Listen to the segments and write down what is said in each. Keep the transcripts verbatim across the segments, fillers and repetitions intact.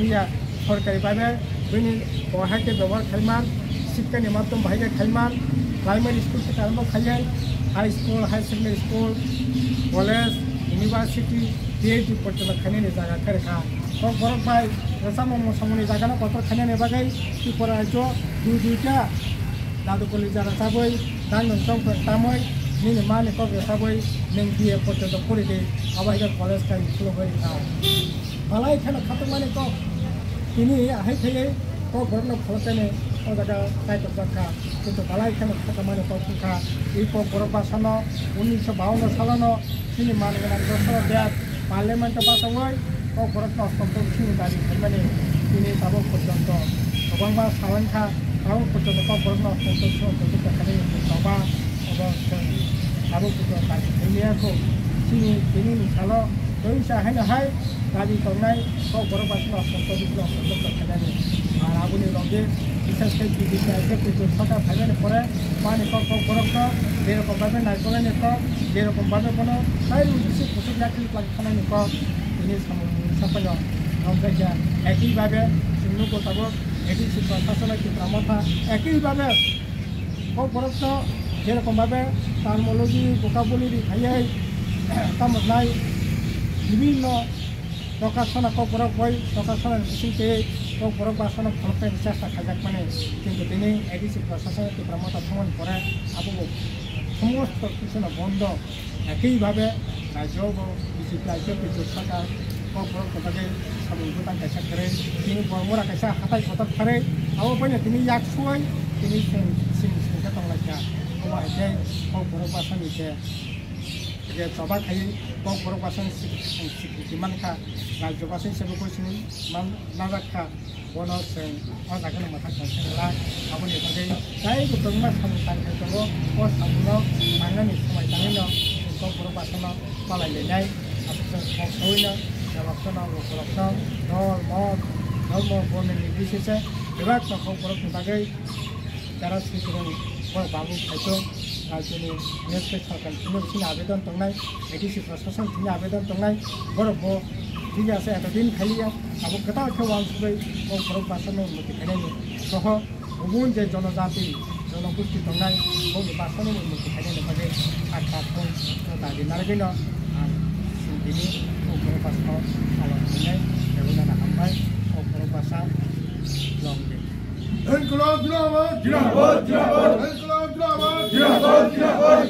Ya, sorkari bhabe bini bo hai khe bebohar khaimar, sikkha ni madhyam bahai khe khaimar, primary school theke arombo khaiya, high school, higher secondary school, college, university, P H D porjonto khainani jaga khe rwkha. Kokborok bai rwchapmung mwsamungni jagano kotor khainani bagwi Tripura rajyo dui duita Dadu College rwchabwi nang nwng tongthok tamwi nini mani kok rwchabwi nwng B A porjonto pori di, abo hai khe college kai khulugwi rwkha. Balai kheno khatungmani kok tini ahai thaiwi kokborokno pholoknani o jaga kaitorjak kha. Kintu balai kheno khatungmani kok wngkha, i kokborok bwsano unnisho bawanno salono chini man gwnang dosra dep parliament-o bachaui kokborokno ostongtok sini dabi khaimani tini tabuk porjonto kwbangma sal wngkha. Tabuk porjonto kokborokno ostongtok sini dabi khaimani choba obo chwng tabuk porjonto dabi khaimani kho. Chini tini ni salo tei sa haino hai dabi tongnai kokborok bwswkno ostongtok bwswkno ostongtok khaimani. Ar aboni loge bisas khe B J P I P F ni sorkar phaimani pore mani kok kokborokno jerokom bhabe naikolnani kok jerokom bhabe bono tai rwngkisi kuchuk yakri twlang thanani kok tini samung sapaio romjakya. Ekhi bhabe chwng nugo tabuk A D C prasasano Tipra Motha ekhi bhabe kokborokno jerokom bhabe terminology, vocabulary khaiwi tamo khlai bibhinno prokashona kokborok bai prokashona bising tei kokborok bwsano pholoknani chesta khaijakmani. Kintu tini A D C prasasano Tipra Motha thangmani pore abobo somosto kisano bondo. Ekhi bhabe rajyo bo B J P I P F ni sorkar kokborok ni bagwi samung bwtang kaisa kwrwi tini bormura kaisa hatai kotor kharwi abo baino tini yak suwai tini chwng sing sing khe tonglaikha. Omo hai khe kokborok bwsani khe je choba khai kokborok bwsani sik- sik- sikriti mankha, rajyo bwsani sabo koi sini man najak kha. Bono chwng o jagano mwthang tong khe glak. Aboni bagwi tei bo kwbangma samung tang khe tongo. O samungno tangnani swmai tangwino chwng kokborok bwsano palai lainai. Aswk chwng kok sawino, jabab chwngno, lukurokno, dol, mot, dol, mot, bornini bisise bebak no kokborokni bagwi jara swichirok borok babu khaito, rajyoni next sorkar tini bisini abedon tongnai, A D C prashasan tini abedon tongnai, borok bo thik ase, eto din khaliya, abo kwtal khe uansugwi o borok bwsano unnoti khainani soho kubun je jonojati, jonogosti tongnai, boni bwsano unnoti khainani bagwi sak sak thung no dabi narwgwino ang chwng tini o borok bwsano salon khainai, bebodana hambai, o borok bwsa long live. Inquilab Zindabad! Zindabad, zindabad! Inquilab Zindabad! Zindabad, zindabad!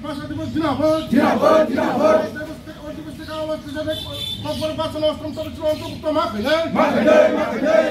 Bhasha Divas Zindabad! Zindabad, zindabad! Bhasha Divas, Bhasha Divas ka awaz ke sath Kokborok bwsano ostrom tabuk chwng tong ma khainai. Ma khainai, ma khainai.